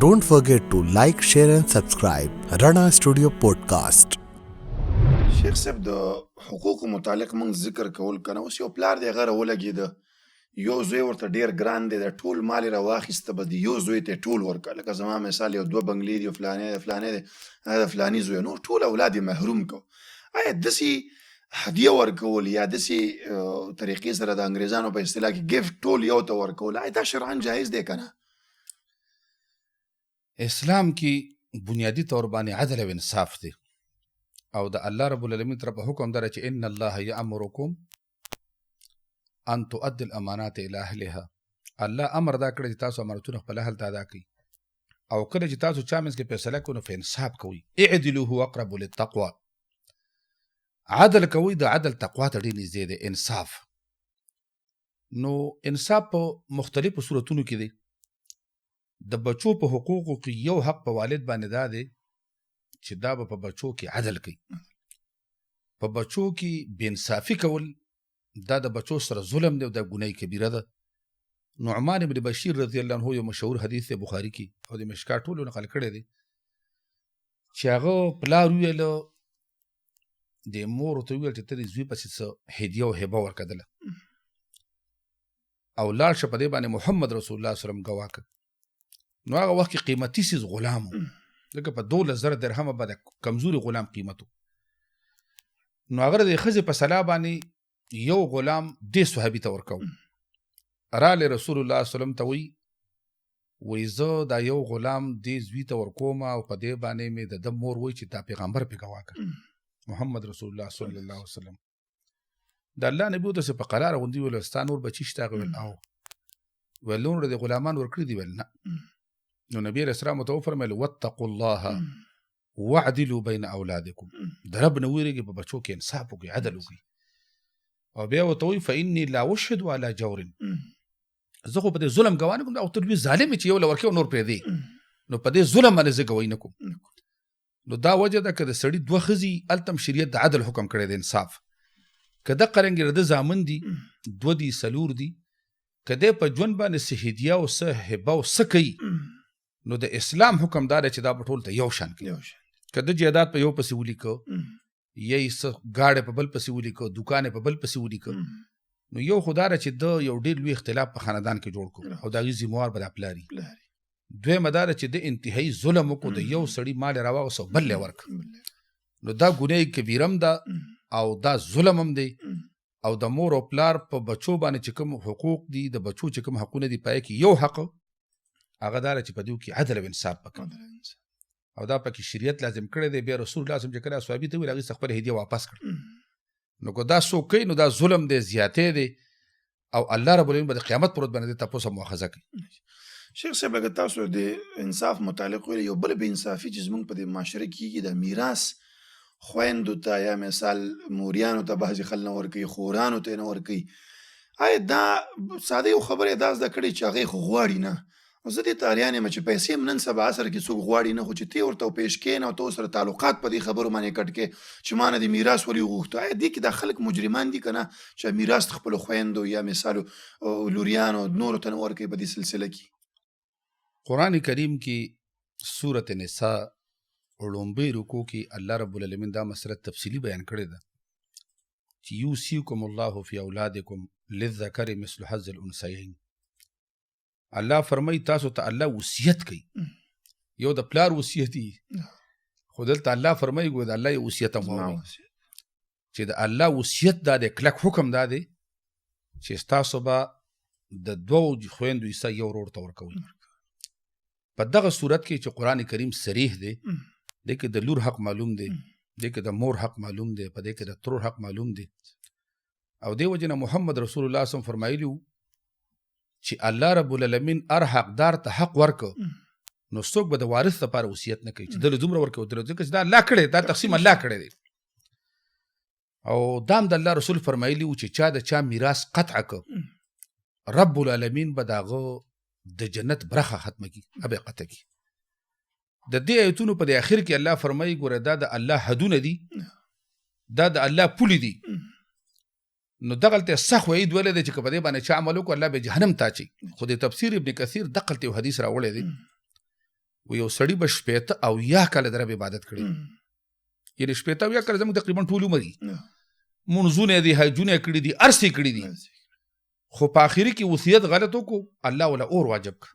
Don't forget to like, share and subscribe Rana Studio Podcast. شیخ صاحب، د حقوقو متعلق موږ ذکر کول کنه، اوس یو پلار دی، غره ولګېده، یو زوی ورته ډیر ګران دی، د ټول مال یې راواخیسته، بس د یو زوی ته ټول ورکړه. لکه زما مثال، یو دوه بنګلې دي، فلانی دی، فلانی دی، هغه د فلاني زوی، نور ټول اولاد یې محروم کو. آیا داسې هدیه ورکول یا داسې طریقې سره، د انګریزانو په اصطلاح کې gift، ټول یو ته ورکول، آیا دا شرعاً جایز دی که نه؟ اسلام کې بنیادی طور باندې عدل او انصاف دی، او د الله رب العالمین طرف حکم دره چې ان الله یامرکم ان تؤدوا الامانات الى اهلها. الله امر دا کړی چې تاسو امانتونه خپل اهل ته ادا کړئ، او کله چې تاسو چا منځ کې فیصله کوئ نو په انصاف کوئ. اعدلوا هو اقرب للتقوى. عدل کوئ، د عدل تقوا ته ډېر نږدې دی انصاف. نو انصاف په مختلفو صورتونو کې دی. د بچو په حقوقو کې یو حق په والد باندې دا دی چې دا به په بچو کې عدل کوي. په بچو کې بې انصافي کول دا د بچو سره ظلم دی او دا ګناه کبیره ده. نعمان ابن بشیر رضی الله عنه یو مشهور حدیث دی، بخاری کې او د مشکات ټولو نقل کړی دی، چې هغه پلار ویل، د مور ته ویل چې ته د زوی پسې څه هدیه او هبه ورکدله او لاړ شه، په دې باندې محمد رسول الله صلی الله علیه وسلم ګواه کړ. نو هغه وخت کې قیمتي څیز غلام و، ځکه په 12,000 درهمه به د کمزوري غلام قیمت و. نو هغه د ښځې په سلا باندې یو غلام دې صحابي ته ورکاو. رالی رسول الله صلی الله علیه وسلم ته وایي، وایي زه دا یو غلام دې زوی ته ورکوم او په دې باندې مې د ده مور وایي چې دا پیغمبر پې ګواه کړ، محمد رسول الله صلی الله علیه وسلم. د الله نبي ورته په قراره غوندي ویل، ستا نور بچي شته؟ هغه ویل او. ویل نور د غلامان ورکړي دي؟ ویل نه. نو نبی علیه السلام ورته وفرمیل واتقوا الله واعدلوا بین اولادکم. د رب نه ویرېږئ، په بچو کې انصاف وکړئ، عدل وکړئ. او بیا ورته وایي فانی لا اشهد علی جور، زه خو په دې ظلم ګواه نه کوم، دا خو ته لوی ظالم یې چې یو له ورکې او نور پرېږدې، نو په دې ظلم باندې زه ګواهي نه کوم. نو دا وجه ده که د سړي دوه ښځې، هلته هم شریعت د عدل حکم کړی دی، انصاف. که دقه رنګې د ده زامن دي، دوه دي، څلور دي، که دی په ژوند باندې څه هدیه او څه هبه او څه کوي، نو د اسلام حکم دا دی چې دا به ټول ته یو شان کوي. که د جایداد په یو پسې ولیکه، یا یې څه ګاډی په بل پسې ولیکه، دوکان یې په بل پسې ولیکه، نو یو خو دا ده چې ده یو ډېر لوی اختلاف په خاندان کې جوړ کړو او د هغې ذمهوار به دا پلار وي. دویمه دا ده چې ده انتهایی ظلم وکړو، د یو سړي مال یې راواغوست او بل یې ورکړ، نو دا ګناه کبیره هم ده او دا ظلم هم دی. او د مور او پلار په بچو باندې چې کوم حقوق دي، د بچو چې کوم حقونه دي، پای کې یو حق هغه دا چې په دې کې عدل او انصاف پکې او دا پکې شریعت لازم کړی دی. بیا رسول الله صلی الله علیه وسلم چې کله صحابي ته ویل، هغې څخه خپله هدیه واپس کړه. نو که دا څوک کوي نو دا ظلم دی، زیاتی دی، او الله رب العالمین به د قیامت پر ورځ باندې تپوس او مؤاخذه کوي. شیخ صاحب، لکه تاسو د انصاف متعلق ویل، یو بل بې انصافي چې زموږ په دې معاشره کې کېږي، د میراث خویندو ته یا مثال موریانو ته بعضې خلک نه ورکوي، خورانو ته یې نه ورکوي. آیا دا ساده یو خبره دا زده کړې چې هغې خو غواړي نه؟ زه دې ته حیران یم چې پیسې هم نن سبا عصر کې څوک غواړي نه، خو چې ته ورته پېش کړې نه او ته ورسره تعلقات په دې خبرو باندې کټ کړې چې ما نه د میراث ولې وغوښتو. آیا دې کې دا خلک مجرمان دي که نه چې میراث خپلو خویندو یا مثال لوریانو نورو ته نه ورکوي په دې سلسله کې؟ قرآن کریم کې سورة نساء ړومبۍ رکو کې الله رب العالمین دا مسله تفصیلي بیان کړې ده چې یوصیکم الله فی اولادکم للذکر مثل حظ الانثیین. الله فرمایي تاسو ته الله وصیت کوي، یو د پلار وصیت دی، خو دلته الله فرمایي ګوره د الله یو وصیت هم واورئ چې د الله وصیت دا دی، کلک حکم دا دی چې تاسو به د دوو خویندو حصه یو ورور ته ورکوئ. په دغه صورت کې چې قرآن کریم صریح دی، دې کې د لور حق معلوم دی، دې کې د مور حق معلوم دی، په دې کې د ترور حق معلوم دی. او دې وجې نه محمد رسول الله صلی الله علیه وسلم فرمایلی وو چې الله رب العالمین هر حقدار ته حق ورکړ، نو څوک به د وارث لپاره وصیت نه کوي چې ده له دومره ورکوي، ده له، ځکه چې دا الله کړی، دا تقسیم الله کړی دی. او دا هم د الله رسول فرمایلی وو چې چا د چا میراث قطع کړ، رب العالمین به د هغه د جنت برخه ختمه کړي، هغه به قطع کړي. د دې آیتونو په دې اخر کې الله فرمایي ګوره دا د الله حدونه دي، دا د الله پولې دي، نو دغلته سخت وعید ویلی دی چې که په دې باندې چا عمل وکړو الله به جهنم ته اچوي. خو د تفسیر ابن کثیر دقلته یو حدیث راوړی دی. و یو سړی به 70 کاله د رب عبادت کړي، یعنی 70 کاله زموږ تقریبا ټول عمر دي، منځونه دي، حجونه کړي دي، ارسي کړي دي، خو په اخري کې وصیت غلط وکړو، الله ولا اور واجب کړ.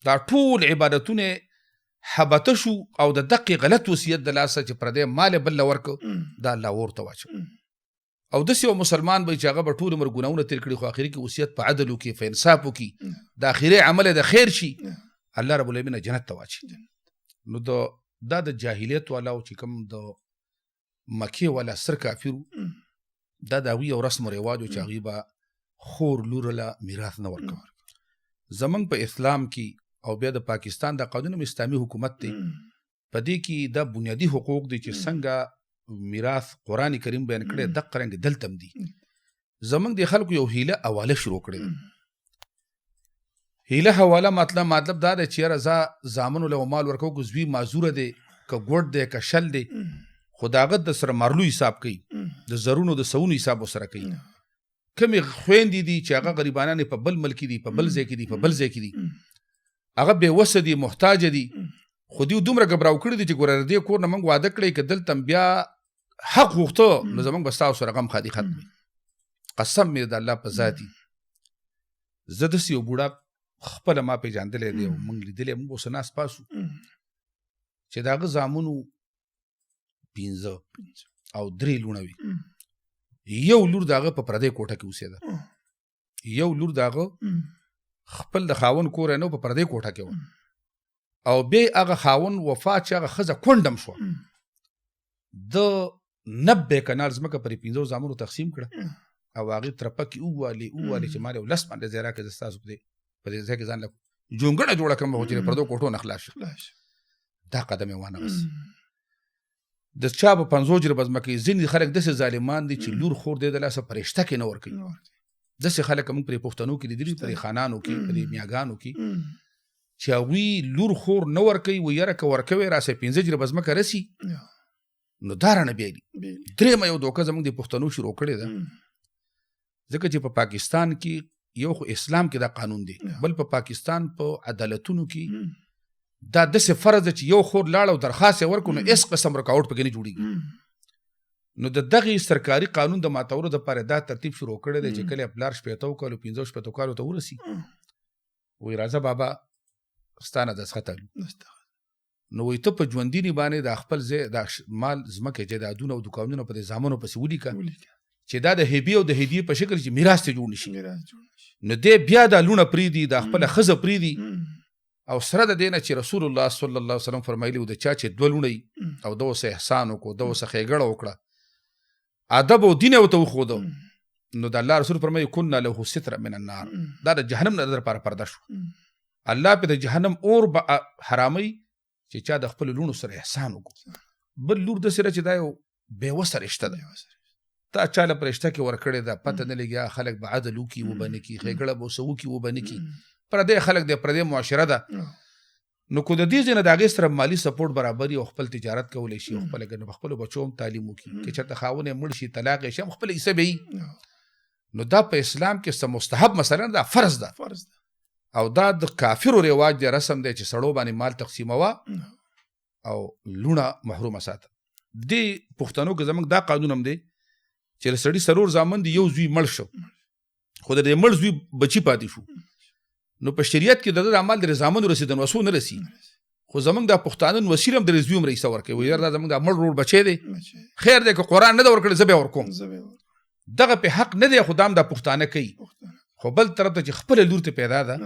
دا ټول عبادتونه حبته شو او د دقې غلط وصیت د لاسه چې پردی مال یې بل له ورکړ، دا الله اور ته واچو. او داسې یو مسلمان به چې هغه به ټول عمر ګناهونه تېر کړي، خو اخري کې وصیت په عدل وکړي، په انصاف وکړي، د اخري عمل د خیر شي، الله رب العالمین جنت ته واچي. نو دا د جاهلیت والا چې کوم د مکې والا سر کافر، دا د هغوی یو رسم و رواج و چې هغوی به خور لور له میراث نه ورکوه. زمونږ په اسلام کې او بیا د پاکستان د قانون هم اسلامي حکومت دی، په دې کې دا بنیادي حقوق دي چې څنګه میراث قرآن کریم بیان کړی، دقه رنګ دلته هم دي. زمونږ د خلکو یو هیله حواله شروع کړې ده. هیله حواله مطلب دا دی چې یاره زه زامنو له مال ورکوم، که زوی معذوره دی، که ګوډ دی، که شل دی، خو د هغه د سره مارلو حساب کوي، د زرونو د سونو حساب ورسره کوي. کومې خویندې دي چې هغه غریبانانې په بل ملک کې دي، په بل ځای کې دي، په بل ځای کې دي، هغه بې وسه دي، محتاج دي، خو دوی دومره ګبراو کړي دي چې ګوره د دې کور نه موږ واده کړی، که دلته بیا حق غوښته نو زموږ به ستاسو سره غم ښادي ختم وي. قسم مې د الله په ذات دي، زه داسې یو بوډا خپله ما پېژندلی دی او موږ لیدلی، موږ اوس ناست پاسو چې د هغه زامنو 5 او 3 لوڼه وي. یو لور د هغه په پردۍ کوټه کې اوسېده، یو لور د هغه خپل د خاوند کور یې نه په پردۍ کوټه کې وه، او بیا هغه خاوند وفات چې هغه ښځه کونډم شوه، د 90 کنال ځمکه پرې 5 زامنو تقسیم کړه او هغې ترپه کې ووالې ووالې چې ما له لس باندې ځای راکړه، زه ستاسو په دې ځای کې ځان له جونګړه جوړه کړم، خو چې د پردو کوټو نه خلاص شم. دا قدم یې وانه غوست. د چا په 50 جریبه ځمکه کې ځینې خلک داسې ظالمان دي چې لور خور دی د لاسه په رشته کې نه ورکوي. داسې خلک موږ پرې پښتنو کې لیدلي، پرې خانانو کې، پرې میاګانو کې، چې هغوی لور خور نه ورکوي، وایي یاره که ورکوې راسه 5 جریبه ځمکه رسي، نو دا رانه بیایي. درېیمه یو دوکه زموږ د پښتنو شروع کړې ده، ځکه چې په پاکستان کې یو خو اسلام کې دا قانون دی، بل په پاکستان په عدالتونو کې دا داسې فرض ده چې یو خور لاړ او درخواست یې ورکړو نو هېڅ قسم رکاوټ پکې نه جوړېږي. نو د دغې سرکاري قانون د ماتولو دپاره دا ترتیب شروع کړی دی چې کله پلار 60 کالو 65 کالو ته ورسي، وایي راځه بابا ستا نه دستخط اخلو. نو وایي ته په ژوندیني باندې دا خپل ځای دا مال ځمکې جایدادونه او دوکانونه په دې زامنو پسې ولیکه چې دا د هبې او د هدیې په شکل چې میراث ته جوړ نشي. نو دی بیا دا لوڼه پرېږدي، دا خپله ښځه پرېږدي، او سره د دې نه چې رسول الله صلی الله علیه وسلم فرمایلي و د چا چې 2 لوڼه وي او ده ورسره احسان وکړو، ده ورسره ښېګڼه وکړه، ادب او دین یې ورته وښوده، نو د الله رسول فرمایي کنا له ستر من النار، دا د جهنم نه لپاره پرده شو. الله په د جهنم اور به حرامي چې چا د خپلو لوڼو سره احسان وکړو. بل لور داسې ده چې دا یو بې وسه رشته ده، تا چا له په رشته کې ورکړې ده، پته نه لګي خلک به عدل وکړي وبه نه کړي، ښېګڼه به ورسره وکړي وبه نه کړي، پردی خلک دی، پردی معاشره ده. نو که د دې ځای نه د هغې سره مالي سپورټ برابر وي او خپل تجارت کولی شي او خپله ګنې په خپلو بچو هم تعلیم وکړي، که چېرته خاوند یې مړ شي طلاق یې شي هم خپله حصه به وي. نو دا په اسلام کې څه مستحب مسله نه ده، فرض ده. او دا د کافرو رواج دی، رسم دی چې سړو باندې مال تقسیموه او لوڼه محرومه ساته. دې پښتنو کې زموږ دا قانون هم دی چې د سړي 4 زامن دي، یو زوی مړ شو، خو د دې مړ زوی بچي پاتې شو، نو په شریعت کې د ده د مال د زامنو رسېده نو وسو نه رسي، خو زموږ دا پښتانه نو وسیله هم د زوی هم رئیسه ورکوي، وایي یاره دا زموږ د مړ ورور بچی دی، خیر دی که قرآن نه ده ورکړی زه به یې ورکوم، دغه په حق نه دی، خو دا هم دا پښتانه کوي. خو بل طرف ته چې خپله لور ته پیدا ده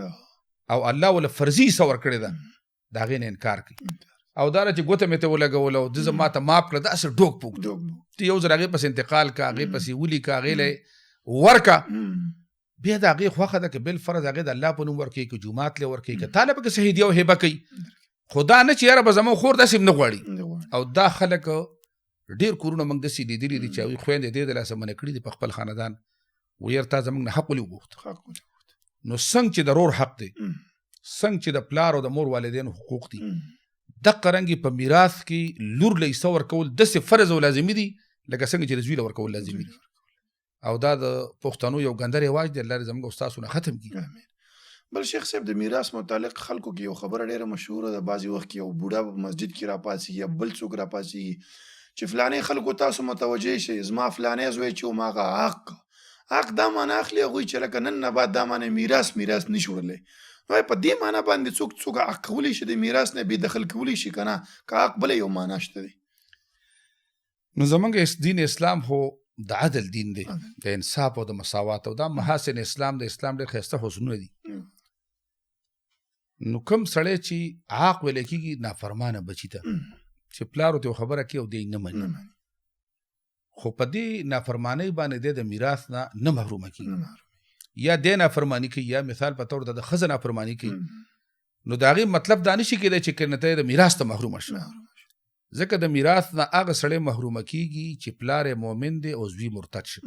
او الله وله فرضي حصه ورکړې ده، د هغې نه انکار کوي. او دا چې ګوته مې ته ولګوله او ده زما ته معاف کړه، داسې ډوک پوک دی، ته یو ځل هغې پسې انتقال که، هغې پسې ولیکه، هغې له ورکه، بیا د هغې خوښه ده که بل فرض هغې د الله په نوم ورکوي، که جومات له ورکوي، که تا له پکې څه هدیه او هبه کوي، خو دا نه چې یاره به زما خور داسې هم نه غواړي. او دا خلک ډېر کورونه موږ داسې لیدلي دي چې هغوی خویندې دې د لاسه منع کړي دي په خپل خاندان، وایي یاره تا زموږ نه حق ولې وغوښت؟ نو څنګه چې د رور حق دی، څنګه چې د پلار او د مور والدینو حقوق دي، دقه رنګې په میراث کې لور له حصه ورکول داسې فرض او لازمي دي لکه څنګه چې د زوی له ورکول لازمي دي. او دا د پښتنو یو ګنده رواج دی، الله دې زموږ او ستاسو نه ختم کړي. آمین. بل شیخ صاحب، د میراث متعلق خلکو کې یو خبره ډیره مشهوره ده، بعضې وخت کې یو بوډا په مسجد کې راپاڅېږي یا بل څوک راپاڅېږي چې فلانې خلکو تاسو متوجه شئ، زما فلانې زوی چې و ما هغه عاق کړ. عاق دا معنا اخلي هغوی چې لکه نن نه بعد دا معنی میراث نشي وړلی. نو په دې معنا باندې څوک عاق کولی شي، د میراث نه بې دخل کولی شي که نه؟ که عاق بله یو معنا شته دی. نو زمونږ دین اسلام خو د عدل دین دی، د انصاف او د مساوات، او دا محاسن اسلام د اسلام ډېر ښایسته حسنونه دي. نو کوم سړی چې عاق ویل کېږي نافرمانه بچي ته، چې پلار ورته یو خبره کوي او دی نه مني، خو په دې نافرمانۍ باندې دی د میراث نه نه محرومه کېږي، یا دی نافرماني کوي، یا مثال په طور د ښځه نافرماني کوي، نو د هغې مطلب دا نه شي کېدی چې که نه ته د میراث ته محرومه شي. ځکه د میراث نه هغه سړی محرومه کېږي چې پلار یې مؤمن دی او زوی مرتد شي،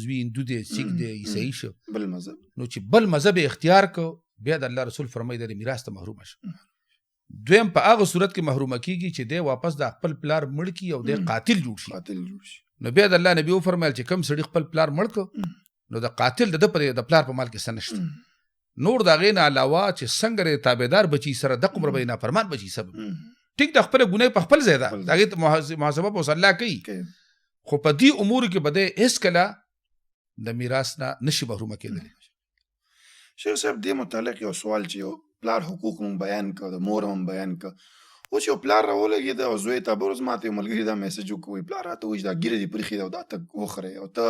زوی هندو دی، سیک دی، عیسايي شو، بل مذهب، نو چې بل مذهب یې اختیار کړ، بیا د الله رسول فرمایي د میراث ته محرومه شي. دویم په هغه صورت کې محرومه کېږي چې دی واپس د خپل پلار مړ کړي او دی قاتل جوړ شي. نو بیا د الله نبی وفرمایل چې کوم سړي خپل پلار مړ کړ، نو د قاتل د ده پر د پلار په مال کې څه نشته. نور د هغې نه علاوه چې څنګه د تابعدار بچي سره د قمر به یې نافرمان بچي سبب، ټیک د خپله ګناه په خپل ځای ده، د هغې محاسبه به اوس الله کوي، خو په دې امورو کې به دی هېڅکله د میراث نه نشي محرومه کېدلی. شیخ صاحب، دې متعلق یو سوال چې یو پلار حقوق مونږ بیان کړ، د مور هم بیان کړ، اوس یو پلار راولګېده او زوی ته بل ورځ ماته یو ملګري دا میسج وکړ، وایي پلار راته وایي چې دا ږیره دې پرېښې ده او دا ته وخورې او ته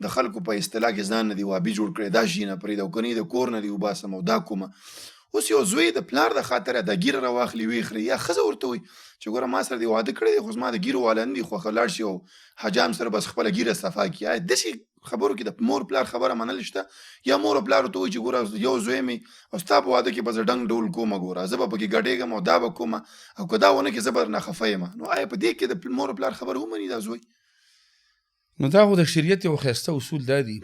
د خلکو په اصطلاح کې ځان نه دې وابي جوړ کړی، دا شي نه پرېږده او که نه د کور نه دې وباسم او دا کومه. اوس یو زوی د پلار د خاطره دا ږیره راواخلي ویې خوري، یا ښځه ورته وایي چې ګوره ما سره دې واده کړی دی خو زما د ږیرو والا نه دي خوښه، لاړ شي او حجام سره بس خپله ږیره صفا کړي. آیا داسې خبرو کې د مور پلار خبره منل شته؟ یا مور او پلار ورته وایي چې ګوره یو زوی مې او ستا په واده کې به زه ډنګ ډول کومه، ګوره زه به پکې ګډېږم او دا به کومه او که دا ونه کړې زه به درنه خفه یم. نو آیا په دې کې د مور او پلار خبره ومني دا زوی؟ نو دا خو د شریعت یو ښایسته اصول دا دي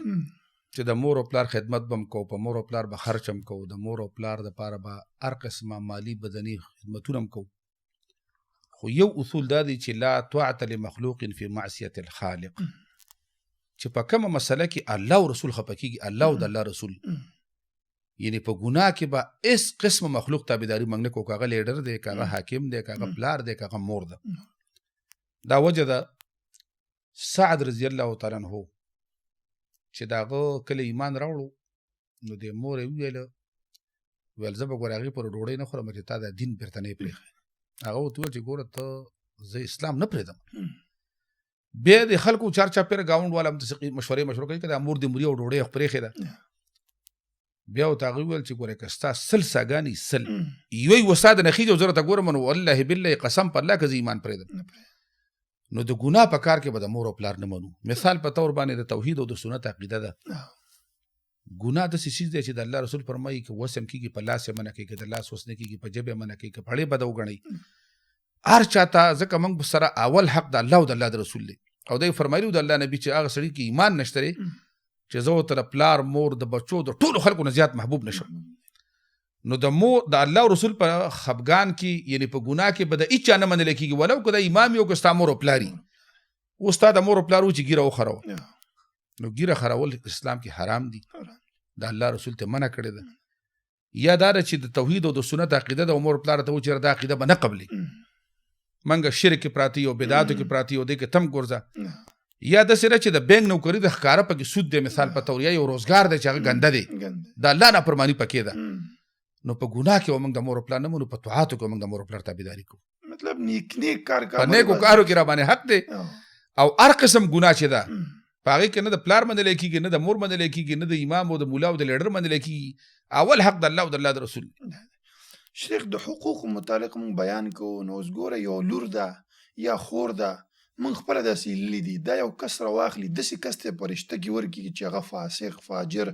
چې د مور او پلار خدمت به هم کوو، په مور او پلار به خرچ هم کوو، د مور او پلار دپاره به هر قسمه مالي بدني خدمتونه هم کوو، خو یو اصول دا دی چې لا طاعة لمخلوق فی معصیة الخالق، چې په کومه مسله کې الله او رسول خفه کېږي، الله او د الله رسول، یعنی په ګناه کې به هېڅ قسمه مخلوق تابعداري موږ نه کوو، که هغه لیډر دی، که هغه حاکم دی، که هغه پلار دی، که هغه مور ده. دا وجه ده سعد رضی الله تعالی عنه چې د هغه کله ایمان راوړو، نو د مور یې وویل، ویل زه به ګوره هغې پورې ډوډۍ نه خورم چې تا دا دین بېرته نه یې پرېښی. هغه ورته وویل چې ګوره ته زه اسلام نه پرېږدم. بیا د خلکو چار چاپېره ګاونډ والا هم داسې مشورې مشوره کوي که دا مور دې مري او ډوډۍ یې پرېښې ده. بیا ورته هغه وویل چې ګوره که ستا 100 ساګانې 100 یوه یوه ساه د نه خېږي او زه راته ګورم، نو والله بالله قسم په الله که زه ایمان پرېږدم. نو د ګناه په کار کې به د مور او پلار نه منو. مثال په طور باندې د توحید او د سنت عقیده ده. ګناه داسې څیز دی چې د الله رسول فرمایي که وس هم کېږي په لاس یې منع کوي، که د لاس وس نه کېږي په ژبه یې منع کوي، که په پړې بده وګڼي هر چا ته، ځکه موږ سره اول حق د الله او د الله د رسول دی. او دی فرمایلي د الله نبي چې هغه سړي کې ایمان نشته دی چې زه ورته د پلار مور د بچو د ټولو خلکو نه زیات محبوب نه شم. نو د مور د الله او رسول په خفګان کې، یعنی په ګناه کې به د هیچا نه منل کېږي، ولو که د امام یو که ستا مور او پلار وي. اوس ستا د مور او پلار و چې ږیره وخروه، نو ږیره خرول اسلام کې حرام دي، د الله رسول ته منع کړې ده. یا دا ده چې د توحید او د سنت عقیده د مور او پلار ته و چې دا عقیده به نه قبلې، منګه شرک کې پراته یو، بدعاتو کې پراته یو، دې کې تم ګرځه. یا داسې ده چې د بانک نوکري د ښکاره پکې سود دی، مثال په طور، یا یو روزګار دی چې هغه ګنده دی، د الله نافرماني پکې ده. نو په ګناه کې به موږ د مور او پلار نه منو، په طاعاتو کې به موږ د مور او پلار تابعداري کوو. مطلب نیک نیک کار په نیکو کارو کې را باندې حق دی. او هر قسم ګناه چې ده په هغې کې نه د پلار منلی کېږي، نه د مور منلی کېږي، نه د امام او د مولا او د لیډر منلی کېږي. اول حق د الله او د الله د رسول. شیخ، د حقوقو متعلق موږ بیان کوو، نو اوس ګوره یو لور ده یا خور ده، موږ خپله داسې لیدلي دي، دا یو کس راواخلي، داسې کس ته په رشته کې ورکېږي چې هغه فاسق فاجر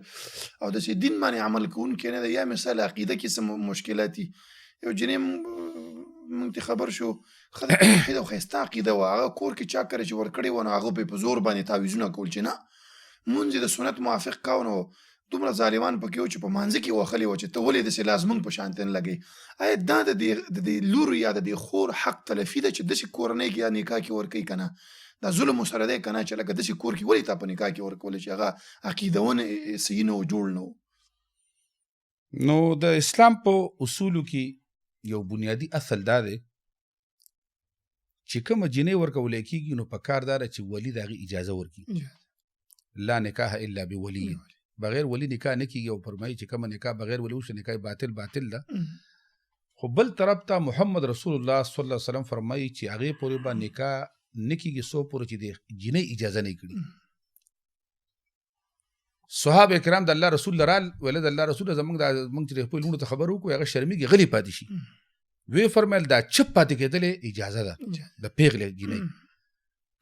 او داسې دین باندې عمل کوونکی نه دی، یا مثال عقیده کې څه مشکلات دي. یو جنې موږ ته خبر شو، ښه د توحید او ښایسته عقیده وه، هغه کور کې چا کره چې ورکړې وه، نو هغه به په زور باندې تعویذونه کول چې نه مونځ یې د سنت موافق کاوه، نو دومره ظالمان پکې وو چې په مانځه کې وهلي وه چې ته ولې داسې لاس مونږ په شان ته نه لګوې. آیا دا د دې لور یا د دې خور حق تلفي ده چې داسې کورنۍ کې یا نکاح کې ورکوي که نه؟ دا ظلم ورسره دی که نه چې لکه داسې کور کې ولې تا په نکاح کې ورکول چې هغه عقیده ونه صحیح نه و، جوړ نه و؟ نو د اسلام په اصولو کې یو بنیادی اصل دا دی چې کومه جنۍ ورکول کېږي نو په کار دا ده چې ولي د هغې اجازه ورکړي. لا نکاح الا بولي، بغیر ولي نکاح نه کېږي. او فرمایي چې کومه نکاح بغیر ولي وشي نکاح باطل باطل ده. خو بل طرف ته محمد رسول الله صلی الله علیه وسلم فرمایي چې هغې پورې به نکاح نه کېږي څو پورې چې د جنۍ اجازه نه کړي. صحابه کرام د الله رسول لرال ویل د الله رسول زمونږ د مونږ چې خپل لونو ته خبر وکړو هغه شرمېږي غلي پاتې شي. وی فرمایل دا چپ پاتې کېدلې اجازه ده د پیغلې جنۍ،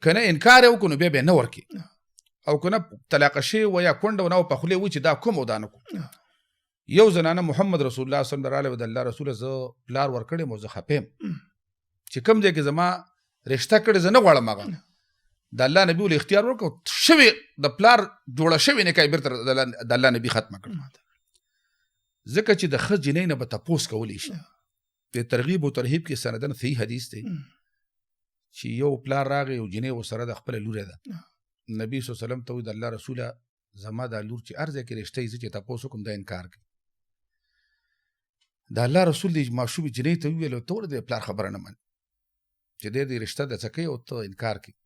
که نه انکار یې وکړو نو بیا به نه ورکې، او که نه طلاق شي و یا کونډه نه په خولې و چې دا کوم او دا نه کوم. یو زنانه محمد رسول الله صلی الله علیه وسلم د الله رسول زه پلار ورکړی مو زه خپه یم چې کوم ځای کې زما رشته کړې زه نه غواړم هغه. د الله نبی ول اختیار ورکړ شوی د پلار جوړه شوی نکاح بیرته د الله نبی ختمه کړه، ځکه چې د ښه جنۍ نه به تپوس کولی شي. د ترغیب او ترهیب کې سندن صحیح حدیث دی چې یو پلار راغی یو جنۍ ورسره د خپله لوره ده. نبی صلی الله علیه وسلم ته وایي د الله رسوله زما دا لور چې هر ځای کې رشته یې زه چې تپوس وکړم دا انکار کوي. د الله رسول دې ماشومې جنۍ ته وویل ته ولې د پلار خبره نه منې چې دی دې رشته د څه کوي او ته انکار کوي.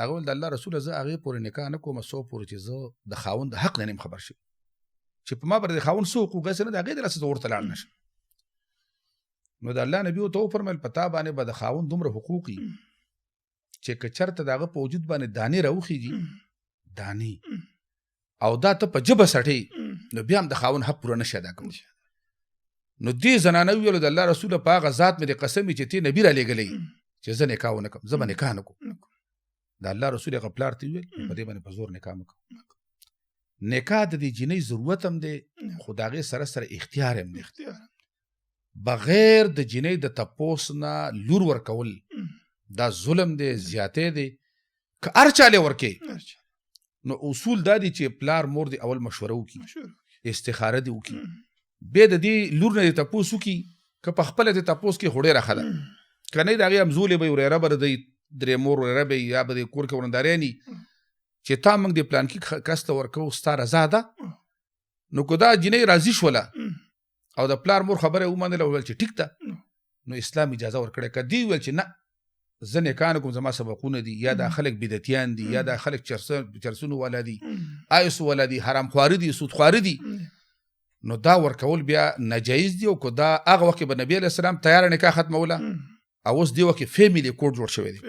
هغه ویل د الله رسوله زه هغې پورې نکاح نه کوم څو پورې چې زه د خاوند د حق نه نیم خبر شم چې په ما باندې د خاوند څه حقوق هسې نه د هغې د لاسه زه ورته لاړ نه شم. نو د الله نبي ورته وفرمیل په تا باندې به د خاوند دومره حقوق وي چې که چېرته د هغه په وجود باندې دانې راوخیږي دانې او دا ته په ژبه سټې نو بیا هم د خاوند حق پوره نه شي ادا کولی. نو دې زنانه وویل د الله رسوله په هغه ذات مې د قسم وي چې ته نبي رالیږلی چې زه نکاح ونه کړم، زه به نکاح نه کوم. د الله رسول هغه پلار ته وویل په دې باندې په زور نکاح مه کوه. نکاح د دې جینۍ ضرورت هم دی خو د هغې سره سره اختیار هم دی. بغیر د جینۍ د تپوس نه لور ورکول دا ظلم دی، زیاتی دی. که هر چا له ورکې نو اصول دا دي چې پلار مور دې اول مشوره وکړي، استخاره دې وکړي، بیا د دې لور نه دې تپوس وکړي. که په خپله دې تپوس کې خو ډېره ښه ده، که نه د هغې همزولې به وي، ورېره به د دی درې مور ورېره به یا به د کور کې ورنداریاني چې تا موږ دې پلانکي کس ته ورکوو ستا رضا ده. نو که دا جینۍ راضي شوله او د پلار مور خبره یې ومنله وویل چې ټیک ده، نو اسلام اجازه ورکړې. که دی وویل چې نه زه نکاح نه کوم زما سبقونه دي، یا دا خلک بدعتیان دي، یا دا خلک چرسونو والا دي، آیسو والا دي، حرامخواري دي، سودخواري دي، نو دا ورکول بیا ناجایز دي. او که دا هغه وخت کې به نبی علیه السلام تیاره نکاح ختموله او اوس دې وخت کې فیملی کوډ جوړ شوی دی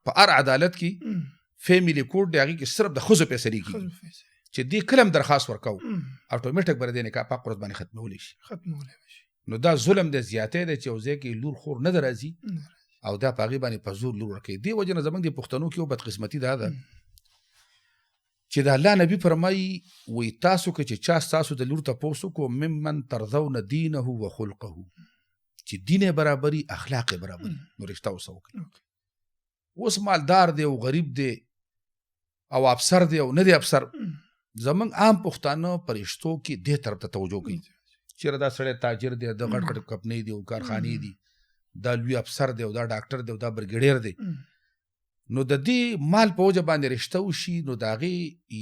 په هر عدالت کې فیملی کوډ دی، هغې کې صرف د ښځو فیصلې کېږي چې دې کله هم درخواست ورکاو اتوماتیک به د دې نکاح په ورځ باندې ختمولی شي. نو دا ظلم دی، زیاتی دی چې یو ځای کې لور خور نه راځي او دا په هغې باندې په زور لور ورکوي. دې وجې نه زموږ د پښتنو کې یو بدقسمتي دا ده چې د الله نبی فرمایي وایي تاسو که چې چا ستاسو د لور تپوس وکړو ممن ترضون دینه و خلقه، چې دین یې برابري اخلاق یې برابري نو رشته ورسره وکړي. اوس مالدار دی او غریب دی او افسر دی او نه دی افسر، زمونږ عام پښتانه په رشتو کې دې طرف ته توجه کوي چېرې دا سړی تاجر دی، د غټ غټ کمپنۍ دی او کارخانې دي، دا لوی افسر دی او دا ډاکټر دی او دا برګېډیر دی. نو د دې مال په وجه باندې رشته وشي نو د هغې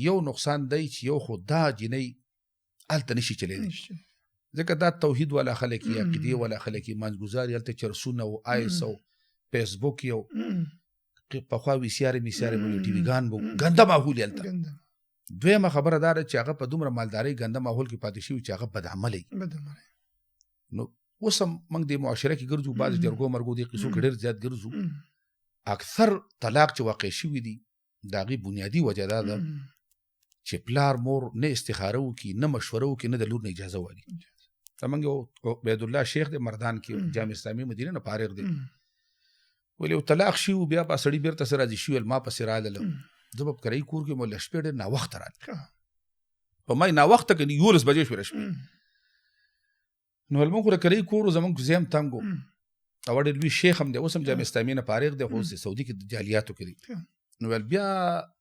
یو نقصان دی چې یو خو دا جینۍ هلته نشي چلېدی، ځکه دا توحید والا خلک یې، عقیدې والا خلک یې، منځګزار یې، هلته چرسونه او آیس او فیسبوک یو پخوا وي سي آر می سي آر به ټي وي ګان به ګنده ماحول یې هلته. دویمه خبره دا ده چې هغه په دومره مالدارۍ ګنده ماحول کې پاتې شوي چې هغه بدعملی. نو اوس هم موږ دې معاشره کې ګرځو، بعضې جرګو مرګو دې قصو کې ډېر زیات ګرځو. اکثر طلاق چې واقع شوي دي د هغې بنیادي وجه دا ده چې پلار مور نه استخاره وکړي، نه مشوره وکړي، نه د لور نه اجازه والي. زمونږ یو عبیدالله شیخ دی مردان کې جامع اسلامي مدینه نه فارغ دی، ویل یو طلاق شي بیا په سړي بیرته سره راضي شي، ویل ما پسې راغلم زه به په کرایي کور کې مو له شپې ډېر ناوخته راغلم، په ما یې ناوخته که 11 بجې شوې شپې، نو موږ خو د کرایي کور و، زموږ ځای هم تنګ و او ډېر لوی شیخ هم دی، اوس هم جامع اسلامي نه فارغ دی خو اوس سعودي کې جالیاتو کې دی. نو ویل بیا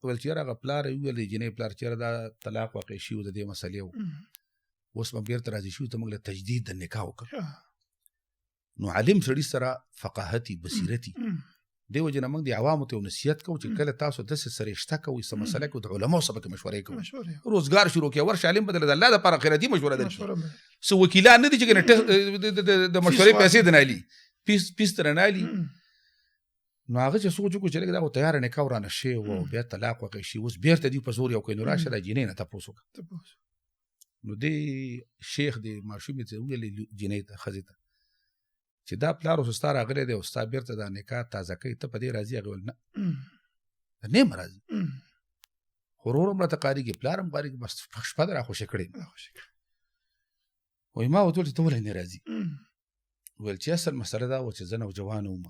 ویل چې یاره هغه پلار یې وویل د جینۍ پلار چې یاره دا طلاق واقع شي او د دې مسئلې و، اوس به بېرته راضي شو ته موږ له تجدید د نکاح وکړه. نو عالم سړي سره فقاهتي بصیرتي دې وجې نه موږ د عوامو ته یو نصیحت کوو چې کله تاسو داسې څه رشته کوئ، څه مسله کوئ، د علماو سره پکې مشورې کوئ، روزګار شروع کړئ، ورشه عالم بدل د الله دپاره خیراتي مشوره درکړي، څه وکیلان نه دي چې کنه د مشورې پیسې د نه لي، پیس تر نه لي. نو هغه چې سوچ وکړو چې لږ دا خو تیاره نکاح ورانه شوې وه او بیا طلاق واقع شي، اوس بېرته دوی په زور یو کوي، نو راشه دا جینۍ نه تپوس وکړه. نو دې شیخ دې ماشومې ته وویلې، جینۍ ته، ښځې ته، چې دا پلار اوس ستا راغلی دی او ستا بېرته دا نکاح تازه کوي، ته په دې راضي؟ هغې ویل نه، نه یم راضي، خو ورور هم راته قاریږي، پلار هم قاریږي، بس شپه ده راخوشې کړې. وایي ما ورته وویل چې ته ولې نه راضي؟ ویل چې اصل مسله دا وه چې زه نوجوان وم،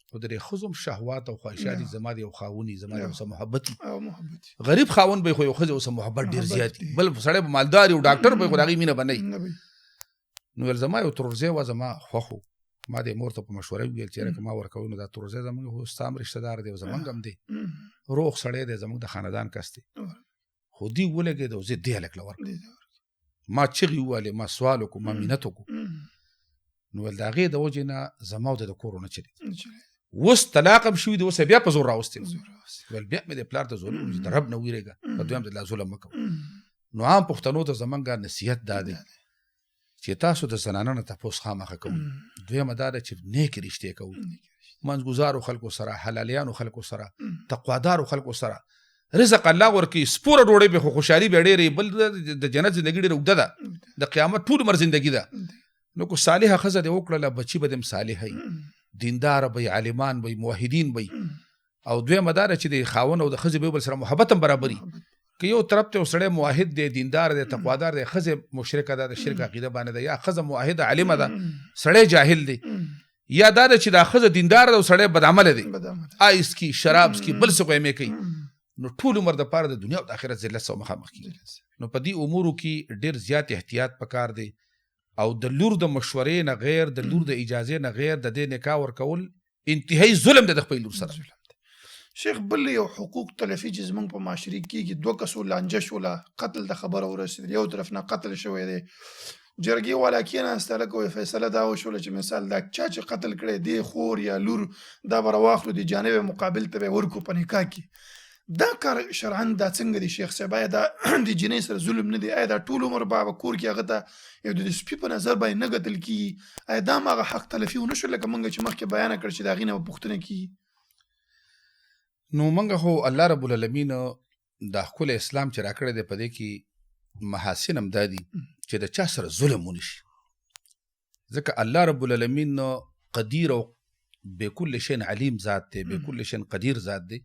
خو د دې ښځو هم شهوات او خواهشات دي، زما د یو خاوند وي، زما د یو څه محبت وي. غریب خاوند به خو یو ښځې اوسه محبت ډېر زیات وي، بل سړی به مالدار یو ډاکټر به خو د هغې مینه به نه وي. نو ویل زما یو ترورزی وه، زما خوښ و، ما د مور ته په مشوره وویل چې یاره که ما ورکوي نو دا ترورزی زموږ خو ستا هم رشته دار دی او زموږ هم دی، روغ سړی دی، زموږ د خاندان کس دی، خو دی ولګېد او زه دې هلک له ورکړم. ما چغې ووهلې، ما سوال وکړو، ما منت وکړو. نو ویل د هغې د وجې نه زما او د کور ونه چلېد، اوس طلاق هم شوي دي، اوس یې بیا په زور راوستی. ویل بیا مې د پلار ته زور وکړو چې د رب نه وېرېږه، په دویم ځل لا ظلم مه کوه. نو عام پښتنو ته زمونږ نصیحت دا دی چې تاسو د زنانو نه تپوس خامخا کوئ. دویمه دا ده چې نیکې رشتې کوئ، منځګزارو خلکو سره، حلالیانو خلکو سره، تقوادارو خلکو سره. رزق الله ورکوي، سپوره ډوډۍ به خو خوشحالي به ډېرې، بل د جنت زندګي ډېره اوږده ده، د قیامت ټول عمر زندګي ده. نو که صالحه ښځه دې وکړله، بچي به دې هم صالح وي، دیندار به وي، عالمان به وي، موحدین به وي. او دویمه دا ده چې د خاوند او د ښځې به بل سره محبت هم برابري. که یو طرف ته یو سړی موحد دی، دیندار دی، تقوادار دی، ښځه مشرکه ده، د شرک عقیده باندې ده، یا ښځه موحده عالمه ده، سړی جاهل دی، یا دا ده چې دا ښځه دیندار ده او سړی بدعمله دی، آیس کی، شراب څکي، بل څه کوي کوي، نو ټول عمر د پاره د دنیا او د آخرت ذلت سره مخامخ کیږي. نو په دې امورو کې ډېر زیات احتیاط پکار دی، او د لور د مشورې نه غیر، د لور د اجازې نه غیر د دې نکاح ورکول انتهایی ظلم دی د خپل لور سره. شیخ بل یو حقوق تلفي چې زمونږ په معاشرې کېږي، دوه کسو لانجه شوله، قتل د خبره ورسېدل، یو طرف نه قتل شوی دی، جرګې والا کېناسته، لکه وایي فیصله دا وشوله چې مثال دا چا چې قتل کړی دی خور یا لور، دا به راواخلو د جانب مقابل ته به یې ورکړو په نکاح کې. دا کار شرعاً دا څنګه دی شیخ صاحب؟ آیا دا د جینۍ سره ظلم نه دی؟ آیا دا ټول عمر به کور کې هغه ته یو د سپي په نظر باندې نه کتل کېږي؟ آیا دا هم هغه حق تلفي ونه شو لکه موږ چې مخکې بیانه کړ چې د هغې نه به پوښتنه کېږي؟ نو موږ خو الله رب العالمین دا ښکلی اسلام چې راکړی دی، په دې کې محاسن هم دا دي چې د چا سره ظلم ونه شي، ځکه الله رب العالمین قدیر او بكل شيء علیم ذات دی، بكل شيء قدیر ذات دی.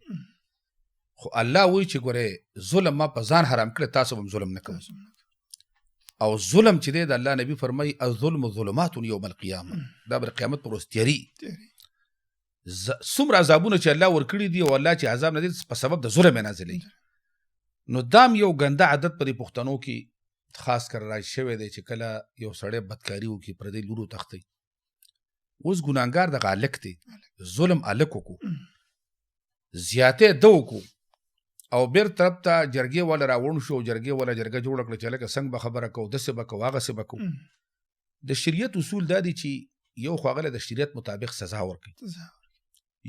خو الله وایي چې ګورې ظلم ما په ځان حرام کړی، تاسو به هم ظلم نه کوئ. او ظلم چې دی د الله نبی فرمایي الظلم ظلمات یوم القیامه، دا به قیامت پر ورځ تیاري. څومره عذابونه چې الله ورکړي دي او الله چې عذاب نه دی په سبب د ظلم یې نازلوي. نو دام یو ګنده عادت په دې پښتنو کې خاص کر رایج شوی دی چې کله یو سړی بدکاري وکړي پردی لور وتښتوي، اوس ګناهګار دغه هلک دی، ظلم هلک وکړو، زیاتی ده وکړو، او بېرته طرف ته جرګې والا راوړ شو، جرګې والا جرګه جوړه کړه چې هلکه څنګه به خبره کوو، داسې به کوو، هغسې به کوو. د شریعت اصول دا دي چې یو خو هغه له د شریعت مطابق سزا ورکوي،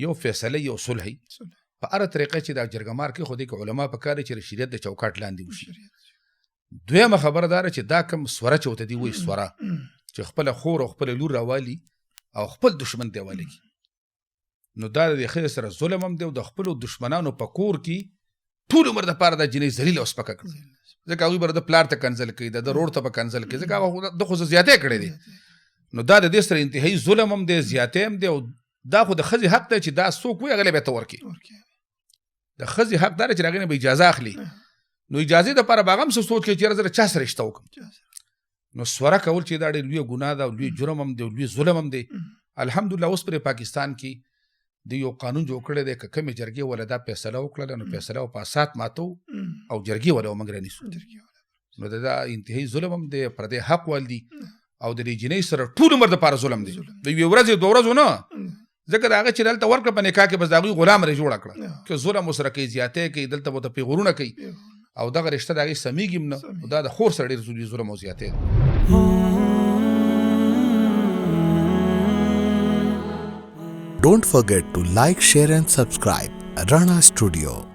یو فیصله یو صلح وي. په هره طریقه چې دا جرګه مار کوي، خو دې کې علما په کار دي چې د شریعت د چوکاټ لاندې وشي. دویمه خبره دا ده چې دا کوم سوره چې ورته دی وایي سوره، چې خپله خور او خپله لور راوالي او خپل دښمن ته حواله کړي، نو دا د ښځې سره ظلم هم دی او د خپلو دښمنانو په کور کې ټول عمر دپاره دا جینۍ ذلیله او سپکه کړه، ځکه هغوی به د پلار ته کنځل کوي، د ورور ته به کنځل کوي، ځکه هغه ده خو څه زیاتی کړی دی. نو دا د دې سره انتهایی ظلم هم دی، زیاتی هم دی، او دا خو د ښځې حق دی چې دا څوک وي هغه له به ته ورکړي. د ښځې حق دا دی چې هغې نه به اجازه اخلي، نو اجازې دپاره به هغه هم څه سوچ کوي چې یاره زه له چا سره رشته وکړم. نو سوره کول چې دا ډېر لویه ګناه ده او لوی جرم هم دی او لوی ظلم هم دی. الحمدلله اوس پرې پاکستان کې د یو قانون جوړ کړی دی، که کومې جرګې ولا دا فیصله وکړله نو فیصله په اسات ماتو او جرګې ولا موږ رانیسو. نو دا انتهایی ظلم هم دی، پر دې حق ول دي، او د دې جینۍ سره ټول عمر دپاره ظلم دی، د یوې ورځې دوه ورځو نه، ځکه د هغه چې دلته ورکړه په نکاح کې بس د هغوی غلام رې جوړه کړه، که ظلم ورسره کوي، زیاتی کوي، دلته به ورته پیغورونه کوي، او دغه رشته د هغې سمېږي هم نه. دا د خور سره ډېر ظلم او زیاتی دی. Don't forget to like, share and subscribe Rana Studio.